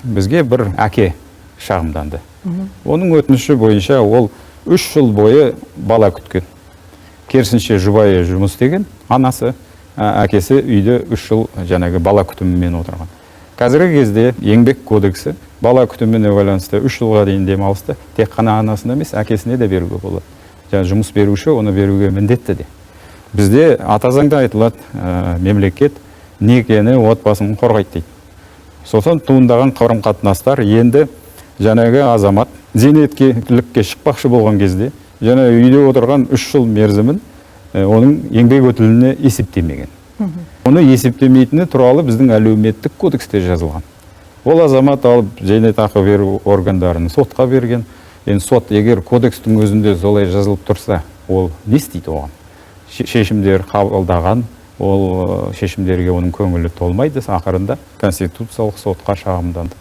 Бізге бір әке шағымданды. Оның өтініші бойынша ол 3 жыл бойы бала күткен. Керісінше, жұбайы жұмыс істеген, анасы, әкесі үйде 3 жыл жаңағы бала күтімімен отырған. Қазіргі кезде Еңбек кодексі бала күтіміне байланысты 3 жылға дейін демалысты тек қана анасына емес, әкесіне де беруге болады. Және жұмыс беруші оны беруге міндетті де. Бізде ата заңда айтылады, мемлекет некені, отбасын қорғайды дейді. Сосын туындаған қарым қатынастар, енді жаңағы азамат зейнеткерлікке шықпақшы болған кезде жаңа үйде отырған 3 жыл мерзімін оның еңбек өтіліне есептемеген. Оны есептемейтіні туралы біздің Әлеуметтік кодексте жазылған. Ол азамат алып зейнетақы беру органдарын сотқа берген. Енді сот, егер кодекстің өзінде солай жазылып тұрса, ол не істейді оған? Шешімдер қабылдаған. Ол шешімдерге оның көңілі толмайды, ақырында Конституциялық сотқа шағымданды.